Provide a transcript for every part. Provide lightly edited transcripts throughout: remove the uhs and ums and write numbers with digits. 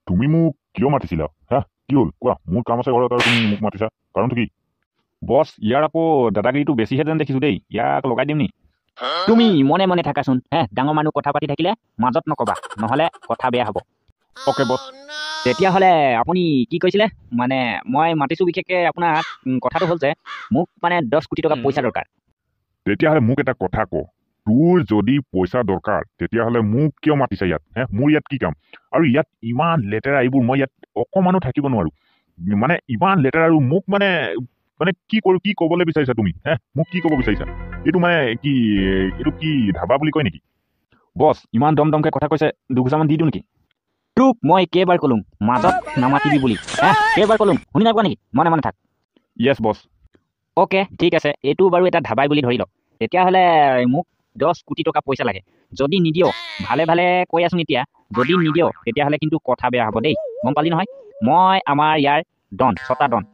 তুমি মোক কিয় মাতিছিলা? হা, কি হ'ল কোৱা? মোৰ কাম আছে ঘৰত আৰু তুমি মোক মাতিছা, কাৰণটো কি? বছ, ইয়াৰ আকৌ দাদাগিৰিটো বেছিহে যেন দেখিছোঁ দেই, ইয়াক লগাই দিম নি? তুমি মনে মনে থাকাচোন হে, ডাঙৰ মানুহ কথা পাতি থাকিলে মাজত নকবা, নহ'লে কথা বেয়া হ'ব। অ'কে বছ। তেতিয়াহ'লে আপুনি কি কৈছিলে? মানে মই মাতিছোঁ বিশেষকৈ আপোনাক, কথাটো হ'ল যে মোক মানে 10 কোটি টকা পইচা দৰকাৰ। তেতিয়াহ'লে মোক এটা কথা ক, তোৰ যদি পইচা দৰকাৰ তেতিয়াহ'লে মোক কিয় মাতিছা ইয়াত? হে, মোৰ ইয়াত কি কাম? আৰু ইয়াত ইমান লেতেৰা এইবোৰ, মই ইয়াত অকণমানো থাকিব নোৱাৰোঁ, মানে ইমান লেতেৰা। আৰু মোক মানে মানে কি কৰোঁ, কি ক'বলৈ বিচাৰিছা তুমি? হে, মোক কি ক'ব বিচাৰিছা? এইটো মানে কি, এইটো কি ধাবা বুলি কয় নেকি? বছ, ইমান দম দমকৈ কথা কৈছে, দুঘোচামান দি দিওঁ নেকি? তোক মই কেইবাৰ ক'লো মাজত নামাতিবি বুলি, হে, কেইবাৰ ক'লো, শুনি নাই পোৱা নেকি? মনে মনে থাক। য়েছ বছ। অ'কে ঠিক আছে, এইটো বাৰু এটা ধাবাই বুলি ধৰি লওক। তেতিয়াহ'লে মোক 10 কোটি টকা পইচা লাগে, যদি নিদিয়, ভালে ভালে কৈ আছোন এতিয়া, যদি নিদিয় তেতিয়াহ'লে কিন্তু কথা বেয়া হ'ব দেই, গম পালি নহয়? মই আমাৰ ইয়াৰ ডন, ছটা ডন।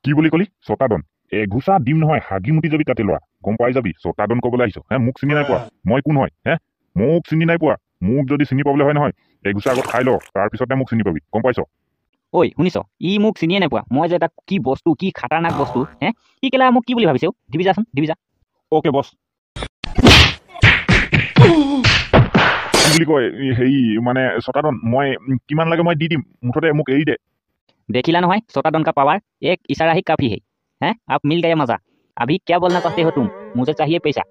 কি বুলি ক'লি? ছটা ডন? এঘোচা দিম নহয়, হাগি মুতি যাবি তাতে ল'ৰা, গম পাই যাবি। ছটা ডন ক'বলৈ আহিছ? হে, মোক চিনি নাই পোৱা মই কোন হয়? হে, মোক চিনি নাই পোৱা? মোক যদি চিনি পাবলৈ হয় নহয়, এঘোচা আগত খাই ল, তাৰপিছতে মোক চিনি পাবি, গম পাইছ? ঐ শুনিছ, ই মোক চিনিয়ে নাই পোৱা, মই যে এটা কি বস্তু, কি খাতাৰনাক বস্তু, হে, ই কেলা মোক কি বুলি ভাবিছে? দিবি যাচোন, দিবি যা। অ'কে বছ। কি বুলি কয় হেৰি, মানে ছটা ডন, মই কিমান লাগে মই দি দিম, মুঠতে মোক এৰি দে। দেখিলা নহয় ছটা डन का पावर, एक इशारा ही काफी है। हैं, आप मिल गया मजा। अभी क्या बोलना चाहते हो तुम? मुझे चाहिए पैसा।